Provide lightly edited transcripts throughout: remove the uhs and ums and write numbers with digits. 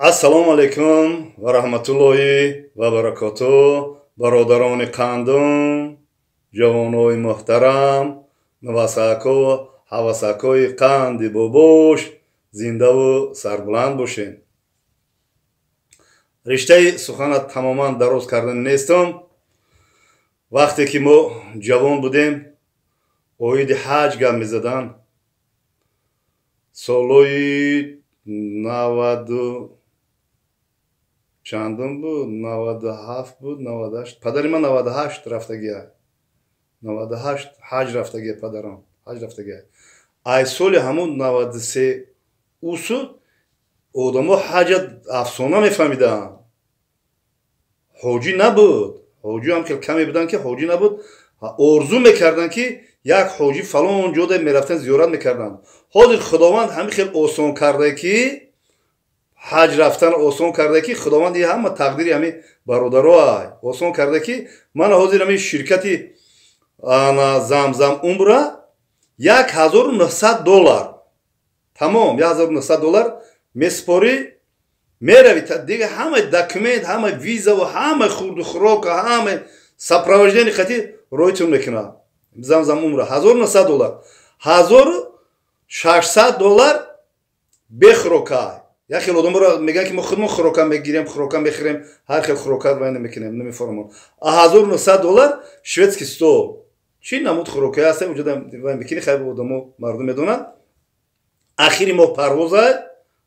Ассалому алайкум ва раҳматуллоҳи ва баракоту, бародарони қандум, ҷавонои муҳтарам, навасако, ҳавасакои қанди бобош, зиндаву сарбуланд бошед. Риштаи сухана тамоман дароз кардан нестам. Вақте ки мо ҷавон будем, оиди ҳаҷ гап мезаданд. Солҳои 90 чандум буд, 97 буд, 98. Падари ман 98 рафтагия, 98 ҳаҷ рафтагия, падарам ҳаҷ рафтагия. Ай соли ҳамун 93 усуд одамо ҳаҷа афсона мефаҳмиданд. Ҳоҷӣ набуд, ҳоҷӣ ҳам хел каме буданд, ки ҳоҷӣ набуд. Орзу мекарданд, ки як ҳоҷӣ фалон ҷода мерафтан, зиёрат мекарданд. Ҳозир Худованд ҳамин хел осон карда, ки ҳаҷ рафтан осон карда, ки Худованд и ҳама тақдири ҳамин бародаро ай осон карда, ки мана ҳозир ҳамин ширкати Замзам Умра 1900 доллар, тамом, 1900 доллар месупорӣ, меравӣ. Дига ҳамаи документ, ҳамаи визаву ҳамаи хурду хӯрока, ҳамаи сопровождение хати роитон мекунад. Замзам Умра 1900 доллар, 1600 доллар бехӯрока. Як хел одаморо мегӯянд, ки мо худмон хӯрока мегирем, хӯрока мехӯрем, ҳар хел хӯрока вай намекунем, намефаҳмон. А 1900 доллар шведский стол, чӣ намуд хӯрокае ҳаста, уҷода вай мекунӣ. Хай, одамо, мардум медонанд. Ахири моҳ парвозай,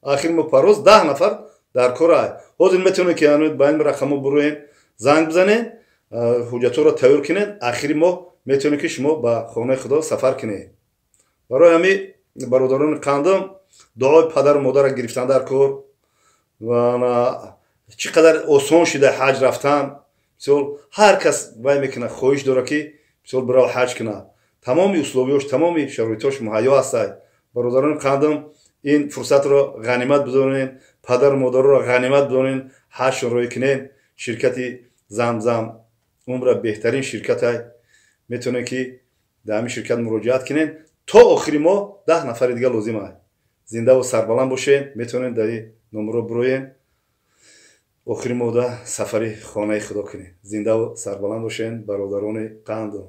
ахири моҳ парвоз, 10 нафар дар корай. Ҳозир метавонед, ки ба ин рақамҳо буроен, занг бизанед, ҳуҷҷатҳоро тайёр кунед. Ахири моҳ метавонед, ки шумо ба хонаи Худо сафар кунед. Барои ҳамин, бародарони қандум, дуои падару модарро гирифтан дар кор. Чӣ қадар осон шуда ҳаҷ рафтан. Мисол, ҳар кас вай мекунад, хоҳиш дорад, ки мисол бирав ҳаҷ кунад. Тамоми условиёш, тамоми шароитош муҳайё ҳастад. Бародарони қандум, ин фурсатро ғанимат бидонед, падару модарро ғанимат бидонед, ҳаҷшон роҳӣ кунед. Ширкати Замзам Умра беҳтарин ширкатай. Метавонед, ки дар ҳамин ширкат муроҷиат кунед. То охири моҳ 10 нафари дига лозим ай. Зиндаву сарбаланд бошед. Метавонед дар ин номерҳо бироед, охири моҳда сафари хонаи Худо кунед. Зиндаву сарбаланд бошед, бародарони қандум.